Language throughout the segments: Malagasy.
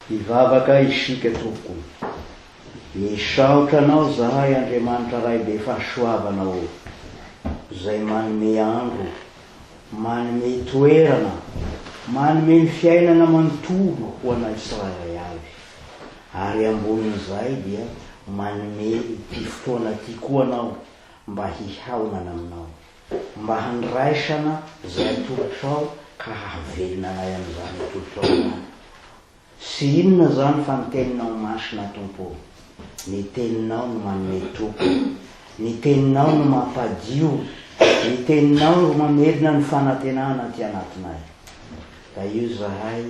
Hivavaka isika Tompoko. Misaotra Anao zahay Andriamanitra Ray be fahasoavana ô, zay manome andro, manome toerana, manome ny fiainana manontolo ho anay tsirairay avy. Ary ambonin'izay dia manome ity fotoana ity koa Anao mba hihaonana Aminao, mba handraisana izay atolotrao ka hahavelona anay amin'izany atolotrao izany. Tsy inona izany fa ny Teninao Masina Tompo ô. Ny Teninao no manome toky. Ny Teninao no mampadio. Ny Teninao no mamelona ny fanantenana aty anatinay. Tahio izahay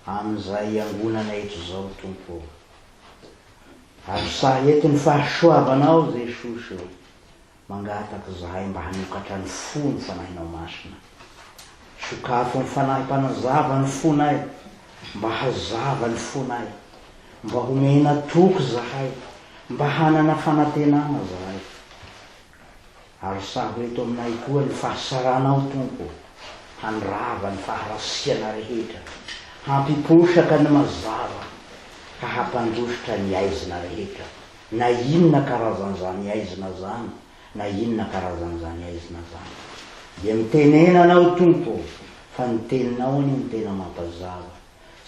amin'izay iangonana eto izao Tompo ô. Arosahy eto ny fahasoavanao Jesosy ô. Mangataka izahay mba hanokatra ny fo ny Fanahinao Masina. Sokafo ny Fanahy Mpanazava ny fonay mba hazava ny fonay, mba homena toky izahay, mba hanana fanantenana izahay. Arosaho eto aminay koa ny fahasaranao Tompo, handrava ny faharasiana rehetra, hampiposaka ny mazava, ka hampandositra ny aizina rehetra. Na inona karazan'izany aizina zany, na inona karazan'izany aizina zany. Dia mitenena anao Tompo ô, fa ny teninao anie no tena mampazava.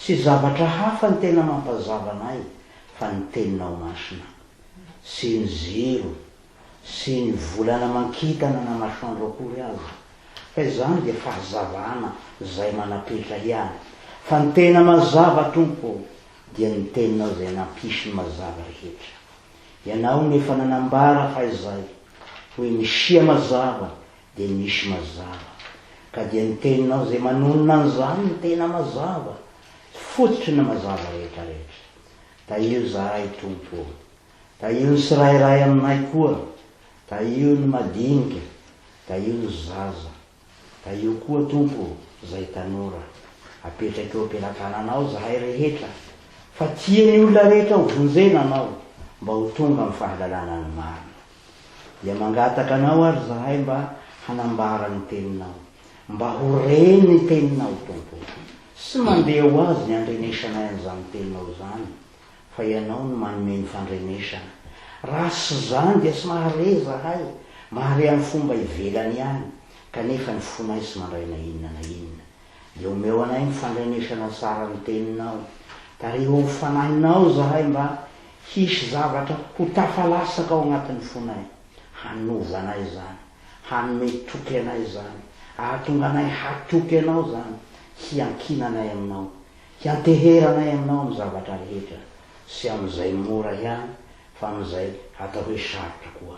Tsy zavatra hafa ny tena mampazava anay fa ny teninao masina. Tsy ny jiro, sy ny volana aman-kintana na masoandro akory aza, fa izany dia fahazavana izay manapetra ihany. Fa ny tena mazava Tompo ô, dia ny teninao izay nampisy ny mazava rehetra. Ianao no efa nanambara fahizay, hoe misia mazava dia misy mazava. Ka dia ny teninao izay manonona an'izany no tena mazava, fototry ny mazava rehetra rehetra. Tahio izahay Tompo ô. Tahio ny tsirairay aminay koa, tahio ny madinika, tahio ny zaza. Tahio koa Tompo ô zay tanora apetraka eo am-pelatananao zahay rehetra fa tia ny olona rehetra ho vonjena Anao mba ho tonga amin'ny fahalalana ny marina. Dia mangataka Anao ary zahay mba hanambara ny teninao mba ho re ny teninao Tompo ô. Tsy mandeha ho azy ny andrenesanay an'izany teninao izany fa Ianao no manome ny fandrenesana. Raha tsy izany dia tsy mahare izahay, mahare amin'ny fomba ivelany ihany, kanefa ny fonay tsy mandray na inona na inona. Dia omeo anay ny fandrenesana tsara ny Teninao. Tariho amin'ny Fanahinao izahay mba hisy zavatra ho tafalatsaka ao anatin'ny fonay, hanova anay izany, hanome toky anay izany, hahatonga anay hatoky Anao izany, hiankinanay Aminao, Hianteheranay aminao amin'ny zavatra rehetra, sy amin'izay mora ihany fa amin'izay atao hoe sarotra koa.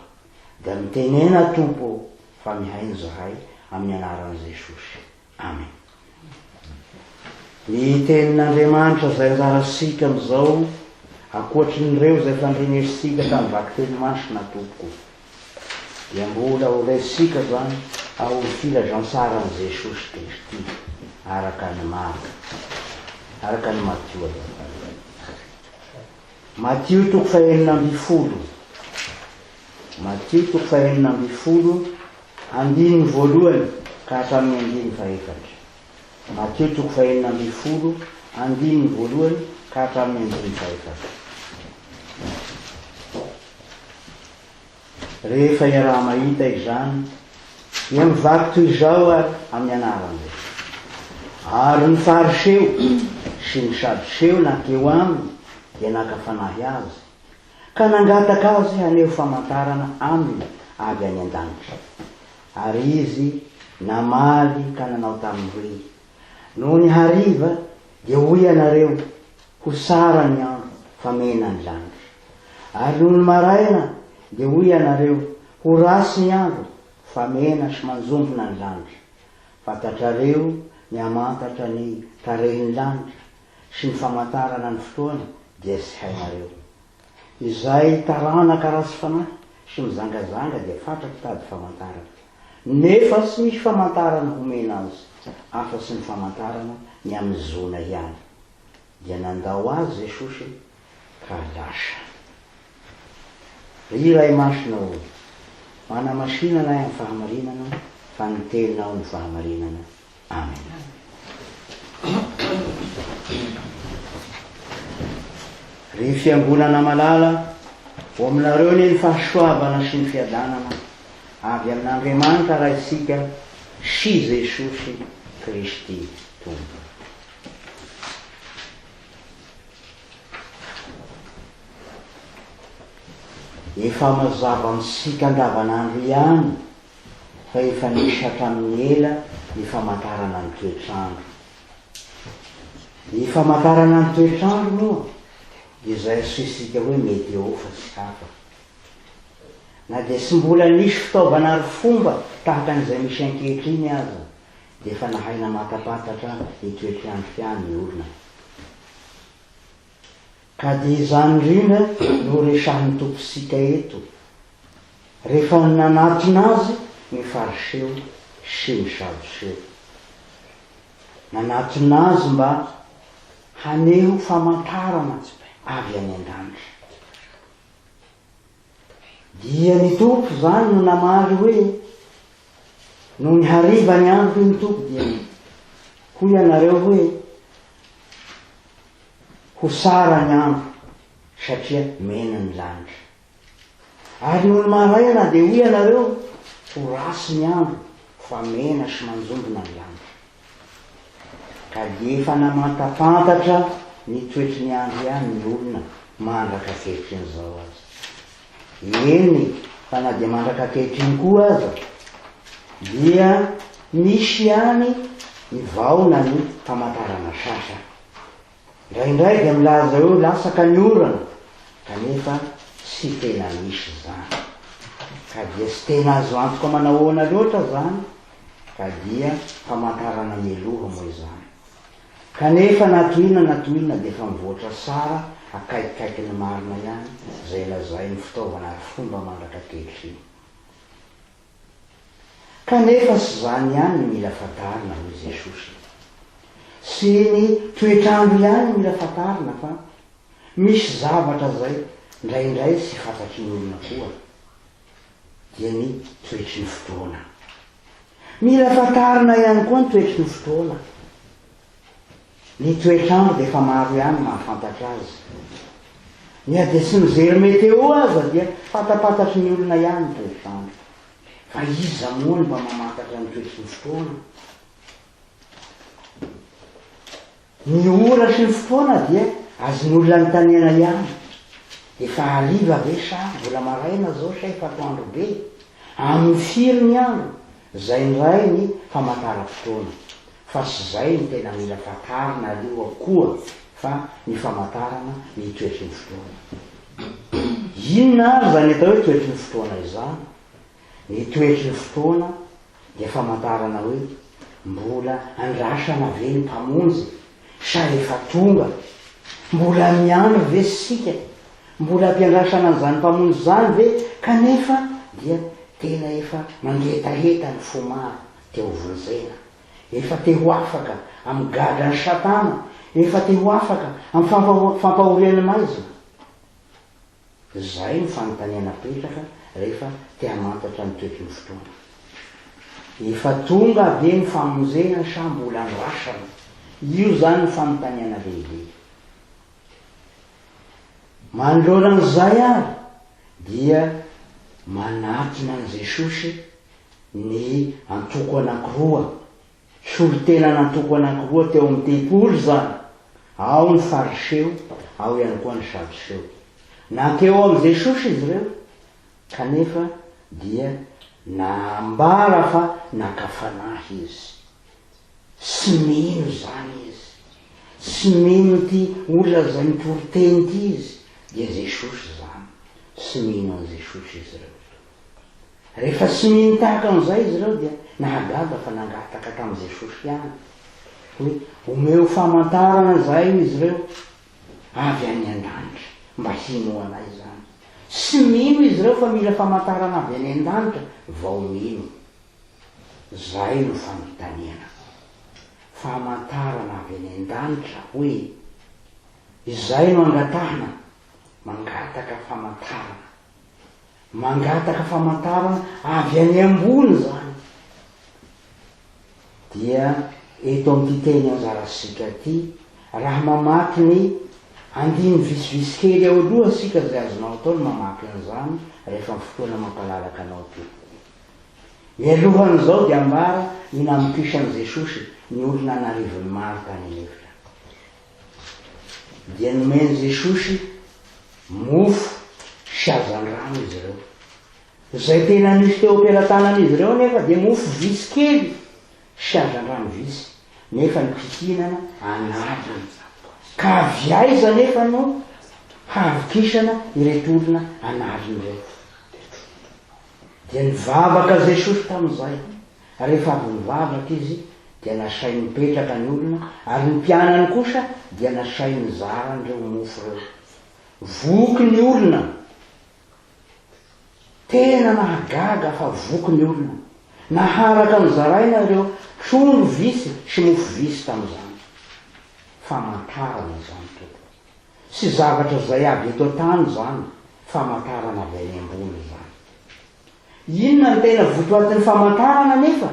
Dia mitenena Tompo ô fa mihaino zahay amin'ny anaran'i Jesosy. Amen. Ny tenin'Andriamanitra izay anjarantsika amin'izao, ankoatrin'ireo izay fandrenesintsika tamin'ny vakiteny masina tompoko. Dia mbola ho raisintsika izany ao amin'ny filazantsaran'i Jesosy Kristy araka an'i Marka, araka an'i Matio azafady. Matio toko fahenina ambin'ny folo. Matio toko fahenina ambin'ny folo, andininy voalohany ka hatramin'ny andininy fahefatra. Matio toko fahenina ambin'ny folo, andininy voalohany ka hatramin'ny andininy fahefatra. Rehefa iaraha-mahita izany, dia mivaky toy izao ary amin'ny anaran'i Jesosy. Ary ny Fariseo sy ny Sadoseo nankeo aminy dia naka fanahy azy, ka nangataka azy haneho famantarana aminy avy any an-danitra. Ary izy namaly ka nanao taminy hoe, Nony hariva dia hoy ianareo, Ho tsara ny andro, fa mena ny lanitra. Ary nony maraina dia hoy ianareo, Ho ratsy ny andro, fa mena sy manjombona ny lanitra. Fantatrareo ny hamantatra ny tarehin'ny lanitra sy ny famantarana ny fotoana dia tsy hainareo. Izay taranaka ratsy fanahy sy mijangajanga dia fatra-pitady famantarana. Nefa tsy misy famantarana homena azy afa-tsy ny famantarana ny amin'i Jona ihany. Dia nandao azy Jesosy ka lasa. Ry Ray Masina ô, manamasina anay amin'ny fahamarinana fa ny Teninao no fahamarinana. Amena. Ry Fiangonana malala, ho aminareo anie ny fahasoavana sy ny fiadanana avy amin'Andriamanitra Raintsika sy Jesosy Kristy Tompo. Efa mazava amintsika andavanandro ihany fa efa nisy hatramin'ny ela ny famantarana ny toetr'andro. Ny famantarana ny toetr'andro moa dia izay antsointsika hoe météo fa tsy hafa. Na dia tsy mbola nisy fitaovana arifomba tahaka an'izay misy ankehitriny aza dia efa nahay namatapatatra ny toetr'andro ihany ny olona. Ka dia izany indrindra no resahin'ny Tompontsika eto, rehefa nanatona Azy ny Fariseo sy ny Sadoseo. Nanatona Azy mba haneho famantarana avy any an-danitra. Dia ny Tompo izany no namaly hoe, Nony hariva ny andro hoy ny Tompo dia hoy ianareo hoe, Ho tsara ny andro satria mena ny lanitra. Ary nony maraina dia hoy ianareo, Ho ratsy ny andro fa mena sy manjombona ny lanitra. Ka dia efa namantapantatra ny toetry ny andro ihany ny olona mandraka ankehitriny izao aza. Eny fa na dia mandraka ankehitriny koa aza dia misy ihany ny vaona ny famantarana sasany. Indraindray dia milaza hoe latsaka ny orana kanefa tsy tena misy izany. Ka dia tsy tena azo antoka manahoana loatra izany ka dia famantarana mialoha moa izany. Kanefa na toy inona na toy inona dia efa mivoatra tsara akaikikaiky ny marina ihany izay lazain'ny fitaovana arifomba mandraka ankehitriny. Kanefa tsy izany ihany no mila fantarina hoy Jesosy. Tsy ny toetr'andro ihany no mila fantarina fa misy zavatra izay indraindray tsy fantatry ny olona koa dia ny toetry ny fotoana. Mila fantarina ihany koa ny toetry ny fotoana. Ny toetr'andro dia efa maro ihany mahafantatra azy. Ny dia tsy mijery météo aza dia fantapantatry ny olona ihany ny toetr'andro. Fa iza moa no mba mamantatra ny toetry ny fotoana? Ny ora sy ny fotoana dia azon'olona anontaniana ihany. Efa hariva ve sa mbola maraina izao sa efa atoandro be? Amin'ny firy ny andro? Izay indray ny famantaram-potoana. Fa tsy izay no tena mila fantarina aloha koa fa ny famantarana ny toetry ny fotoana. Inona ary izany atao hoe toetry ny fotoana izany? Ny toetry ny fotoana dia famantarana hoe mbola andrasana ve ny Mpamonjy sa efa tonga? Mbola miandry ve isika? Mbola ampiandrasana an'izany Mpamonjy izany ve kanefa dia tena efa mangetaheta ny fo maro te ho vonjena, efa te ho afaka amin'ny gadran'i Satana, efa te ho afaka amin'ny fampahorian'ny maizina? Izay no fanontaniana apetraka rehefa te hamantatra ny toetry ny fotoana. Efa tonga ve ny famonjena sa mbola andrasana? Io izany no fanontaniana lehibe. Manoloana an'izay ary dia manatona an'i Jesosy ny antoko anankiroa Solontenan'antoko anankiroa teo amin'ny tempoly izany, ao ny Fariseo, ao ihany koa ny Sadoseo. Nankeo amin'i Jesosy izy ireo, kanefa dia nambara fa naka fanahy izy. Tsy mino izany izy. Tsy mino ity olona izay mitory teny ity izy, dia Jesosy izany. Tsy mino an'i Jesosy izy ireo. Rehefa tsy mino tahaka an'izay izy ireo dia nahagaga fa nangataka tamin'i Jesosy ihany hoe omeo famantarana izahay hoy izy ireo avy any an-danitra mba hinoanay izany. Tsy mino izy ireo fa mila famantarana avy any an-danitra vao mino. Izay no fanontaniana. Famantarana avy any an-danitra hoe izay no angatahana, mangataka famantarana. Mangataka famantarana avy any ambony izany. Dia eto amin'ity teny anjarasika ity, raha mamaky ny. Andininy vitsivitsy kely ao aloha isika izay azonao atao ny mamaky an'izany rehefa amin'ny fotoana mampalalaka anao tompoko. Mialohan'izao dia ambara ny namokisan'i Jesosy ny olona an'arivony maro tany an'efitra. Dia nomen'i Jesosy mofo sy hazandrano izy ireo. Izay tena nisy teo am-pelatanan'izy ireo anefa dia mofo vitsy kely sy hazandrano vitsy, nefa ny mpihinana an'aliny. Ka avy aiza anefa no havokisana ireto olona an'aliny ireto? Dia nivavaka Jesosy tamin'izay. Rehefa avy nivavaka Izy dia nasainy nipetraka ny olona, ary ny mpianany kosa dia nasainy nizara an'ireo mofo ireo. Voky ny olona. Tena nahagaga fa voky ny olona. Naharaka nozaraina ireo trondro vitsy sy mofo vitsy tamin'izany. Famantarana izany tompoko. Tsy zavatra izay avy eto an-tany izany, famantarana avy any ambony izany. Inona no tena votoatin'ny famantarana anefa?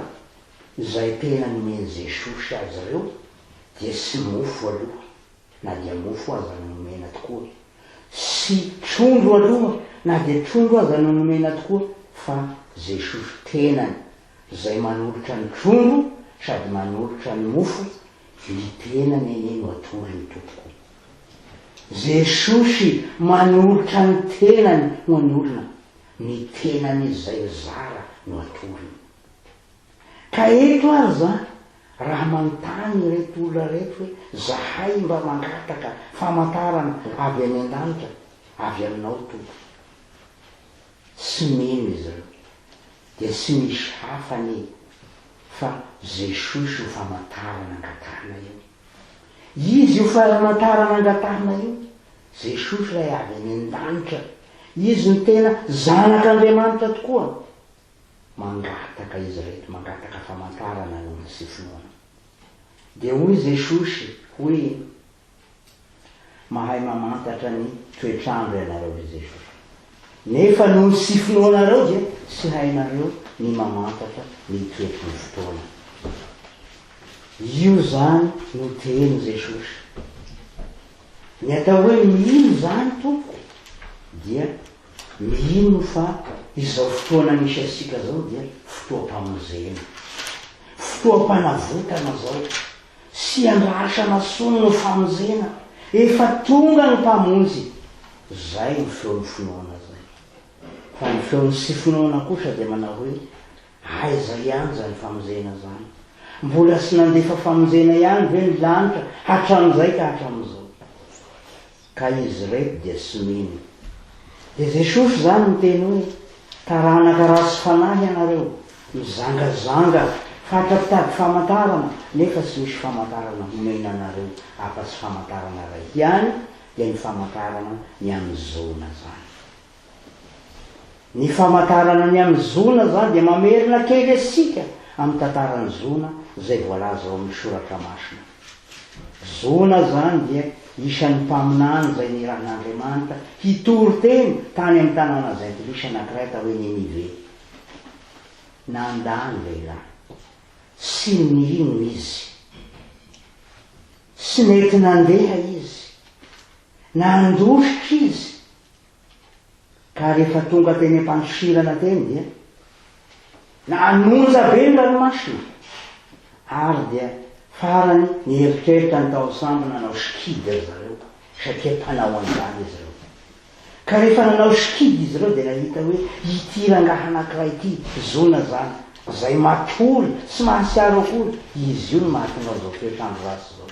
Izay tena nomen'i Jesosy azy ireo dia tsy mofo aloha, na dia mofo aza no nomena tokoa, sy trondro aloha, na dia trondro aza no nomena tokoa, fa Jesosy tenany, izay manolotra ny trondro sady manolotra ny mofo, ny tenany anie no atolony tompoko. Jesosy manolotra ny tenany ho an'ny olona, ny tenany izay mizara no atolony. Ka eto ary zany raha manontany ireto olona ireto hoe zahay mba mangataka famantarana avy any an-danitra avy aminao Tompo. Tsy mino izy ireo. Dia tsy misy hafa anie fa Jesosy io famantarana angatahana io. Izy io famantarana angatahana io. Jesosy ilay avy any an-danitra. Izy no tena Zanak'Andriamanitra tokoa. Mangataka izy ireto, mangataka famantarana noho ny tsy finoana. Dia hoy Jesosy hoe, Mahay mamantatra ny toetr'andro ianareo, hoy Jesosy. Nefa noho ny tsy finoanareo dia tsy hainareo ny mamantatra ny toetry ny fotoana. Io izany no teny Jesosy. Ny atao hoe mino izany tompoko dia Mino fa izao fotoana misy antsika izao dia fotoam-pamonjena. Fotoam-panavotana izao. Tsy andrasana intsony ny famonjena. Efa tonga ny Mpamonjy. Izay no feon'ny finoana izay. Fa ny feon'ny tsy finoana kosa dia manao hoe, Aiza ihany izany famonjena izany? Mbola tsy nandefa famonjena ihany ve ny lanitra hatramin'izay ka hatramin'izao? Ka izy ireto dia tsy mino. Dia Jesosy izany niteny hoe, Taranaka ratsy fanahy ianareo, mizangazanga, fatra-pitady famantarana, nefa tsy misy famantarana homena anareo afa-tsy famantarana iray ihany, dia ny famantarana ny amin'i Jona izany. Ny famantarana ny amin'i Jona izany dia mamerina kely antsika amin'ny tantaran'i Jona izay voalaza ao amin'ny Soratra Masina. Jona izany dia isan'ny mpaminany izay nirahin'Andriamanitra hitory teny tany amin'ny tanàna jentilisa anankiray atao hoe Ninive. Nandà ny lehilahy. Tsy nino izy. Tsy nety nandeha izy. Nandositra izy. Ka rehefa tonga teny am-pandosirana teny dia nanonja be ny ranomasina ary dia farany nieritreritra ny tao sambo nanao sikidy ry zareo satria mpanao an'izany izy ireo. Ka rehefa nanao sikidy izy ireo dia nahita hoe ity rangahy anankiray ity, zona izany, izay matory tsy mahatsiaro akory, izy io no mahatonga an'izao toetr'andro ratsy izao.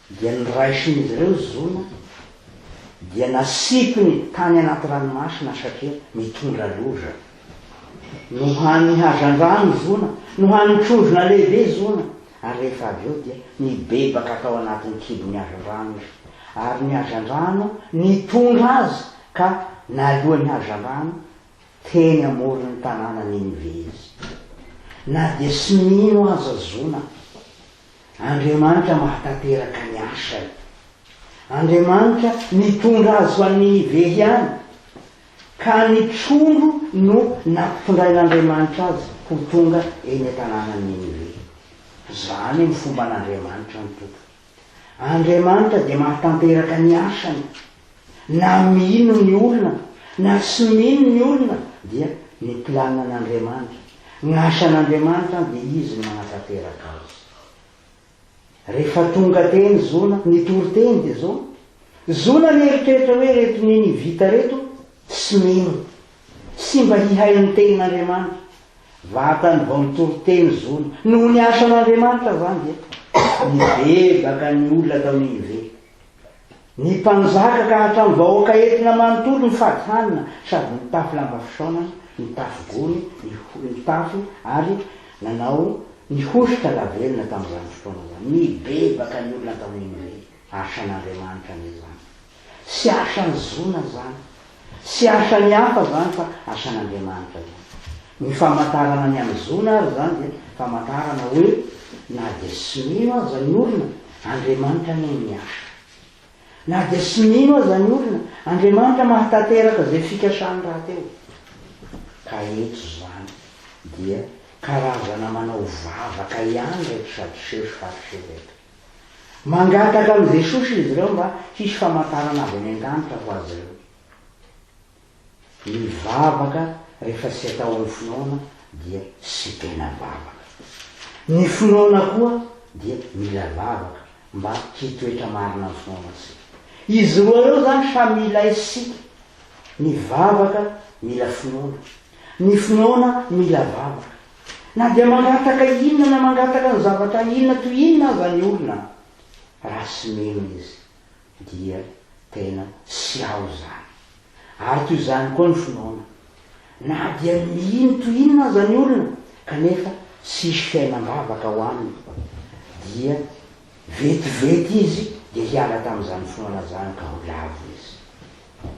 Dia noraisin'izy ireo Zona, dia nasipiny tany anaty ranomasina satria mitondra loza. Nohanin'ny hazandrano Zona, nohanin'ny trozona lehibe Zona, ary rehefa avy eo dia nibebaka tao anatin'ny kibon'ny hazandrano izy. Ary ny hazandrano nitondra azy ka naloan'ny hazandrano teny amoron'ny tanàna Ninive izy. Na dia tsy mino aza Zona, Andriamanitra mahatanteraka ny asany. Andriamanitra nitondra azy ho any Ninive ihany, ka ny trondro no nampitondrain'Andriamanitra azy ho tonga eny an-tanànan'i Ninive. Izany ny fomban'Andriamanitra ny Tompo. Andriamanitra dia mahatanteraka ny asany. Na mino ny olona na tsy mino ny olona dia ny planinan'Andriamanitra, ny asan'Andriamanitra dia Izy no manatanteraka azy. Rehefa tonga teny Zona, nitory teny dia zao, Zona nieritreritra hoe ireto Ninivita ireto tsy mino, tsy mba hihaino ny tenin'Andriamanitra. Vatany vao nitory teny Zona. Noho ny asan'Andriamanitra izany dia nibebaka ny olona tao Ninive. Ny mpanjaka ka hatramin'ny vahoaka entina manontolo nifady hanina sady nitafy lamba fisaonana, nitafy gony, nitafy ary nanao nihosotra lavenona tamin'izany fotoana izany. Nibebaka ny olona tao Ninive. Asan'Andriamanitra anie izany. Tsy asan'i Jona izany. Tsy asan'ny hafa izany fa asan'Andriamanitra izany. Ny famantarana ny amin'i Jona ary izany dia famantarana hoe na dia tsy mino aza ny olona, Andriamanitra anie miasa. Na dia tsy mino aza ny olona, Andriamanitra mahatanteraka izay fikasany rahateo. Ka eto izany dia karazana manao vavaka ihany ireto Sadoseo sy Fariseo ireto. Mangataka amin'i Jesosy izy ireo mba hisy famantarana avy any an-danitra ho azy ireo. Ny vavaka rehefa tsy atao amin'ny finoana dia tsy tena vavaka. Ny finoana koa dia mila vavaka mba hitoetra marina amin'ny finoana isika. Izy roa ireo izany samy mila isika. Ny vavaka mila finoana. Ny finoana mila vavaka. Na dia mangataka inona na mangataka ny zavatra inona toy inona aza ny olona, raha tsy mino izy, dia tena tsy ao izany. Ary toy izany koa ny finoana. Na dia mino toy inona aza ny olona, kanefa tsy hisy fiainam-bavaka ao aminy, dia vetivety izy dia hiala tamin'izany finoana izany ka ho lavo izy.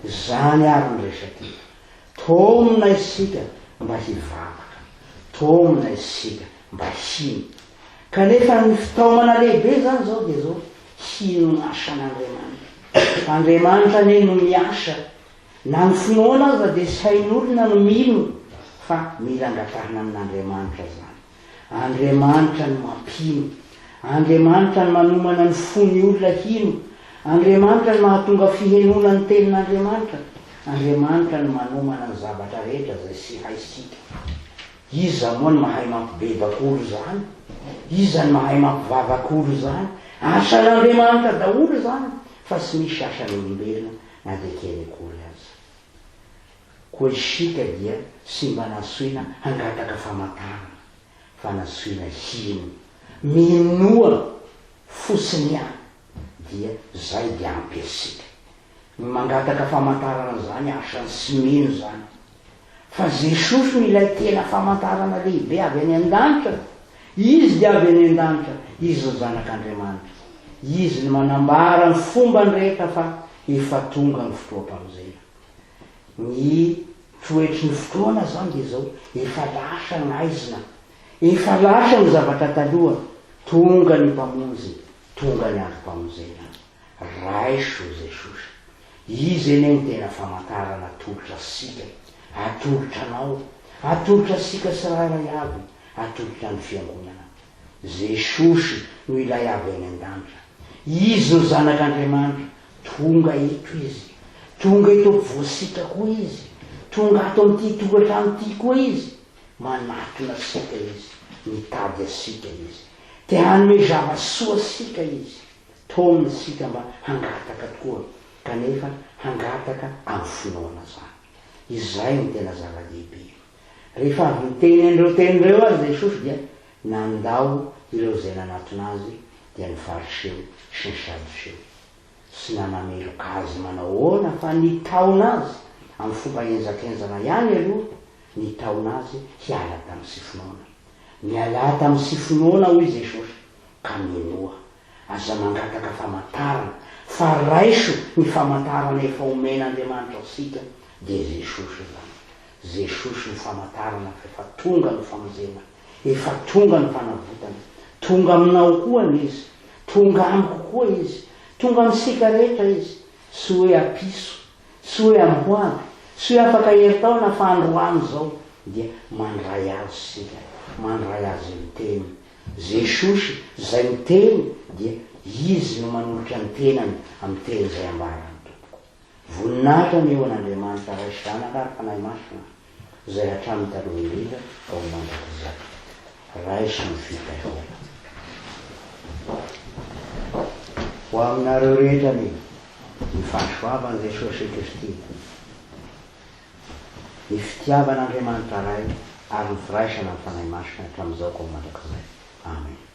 Izany ary ny resaka eto. Taomina isika mba hivavaka. Taomina isika mba hino. Kanefa ny fitaomana lehibe izany izao dia izao, hino ny asan'Andriamanitra. Fa Andriamanitra anie no miasa. Na ny finoana aza dia tsy hain'olona no mino fa mila angatahana amin'Andriamanitra izany. Andriamanitra no mampino. Andriamanitra no manomana ny fon'ny olona hino. Andriamanitra no mahatonga fihenoana ny tenin'Andriamanitra. Andriamanitra no manomana ny zavatra rehetra izay tsy haisika. Iza moa no mahay mampibebaka olo izany? Iza no mahay mampivavaka olo izany? Asan'Andriamanitra daholo izany fa tsy misy asan'olombelona na dia kely akory aza. Koa isika dia tsy mba nantsoina hangataka famantarana, fa nantsoina hino. Minoa fotsiny ihany, dia zay dia ampy antsika. Ny mangataka famantarana zany asan'ny tsy mino zany. Fa Jesosy no ilay tena famantarana lehibe avy any an-danitra. Izy dia avy any an-danitra, Izy no Zanak'Andriamanitra. Izy no manambara ny fombany rehetra fa efa tonga ny fotoam-pamonjena. Ny toetry ny fotoana izany dia izao, efa lasa ny haizina, efa lasa ny zavatra taloha, tonga ny Mpamonjy, tonga ny androm-pamonjena. Raiso Jesosy. Izy anie no tena famantarana atolotra antsika, atolotra anao, atolotra antsika tsirairay avy, atolotra ny Fiangonana. Jesosy no ilay avy any an-danitra. Izy no Zanak'Andriamanitra, Tonga eto izy. Tonga eto ampovoantsika koa izy. Tonga ato amin'ity tokantrano ity koa izy. Manatona antsika izy. Mitady antsika izy. Te hanome zava-tsoa antsika izy. Taominy isika mba hangataka tokoa, kanefa hangataka amin'ny finoana izany. Izay no tena zava-dehibe. Rehefa avy niteny an'ireo teny ireo ary Jesosy dia nandao ireo izay nanatona azy, dia ny Fariseo sy ny Sadoseo. Tsy nanameloka azy manao ahoana fa nitaona azy amin'ny fomba henjakenjana ihany aloha, nitaona azy hiala tamin'ny tsy finoana. Mialà tamin'ny tsy finoana hoy Jesosy, ka minoa. Aza mangataka famantarana, fa raiso ny famantarana efa omen'Andriamanitra antsika, dia Jesosy izany. Jesosy no famantarana fa efa tonga ny famonjena, efa tonga ny fanavotana. Tonga aminao koa anie Izy, tonga amiko koa Izy, tonga amintsika rehetra Izy. Tsy hoe apiso, tsy hoe amin'ny ho avy, tsy hoe afaka herintaona fa androany izao dia mandray Azy isika, mandray Azy miteny. Jesosy izay miteny dia. Izy no manolotra ny tenany amin'ny teny izay ambarany, tompoko. Voninahitra anie ho an'Andriamanitra Ray sy Zanaka ary Fanahy Masina, izay hatramin'ny taloha indrindra ka ho mandrakizay. Raiso ny fitahiana. Ho aminareo rehetra anie ny fahasoavan'i Jesosy Kristy, ny fitiavan'Andriamanitra Ray ary ny firaisana amin'ny Fanahy Masina hatramin'izao ka ho mandrakizay. Amen.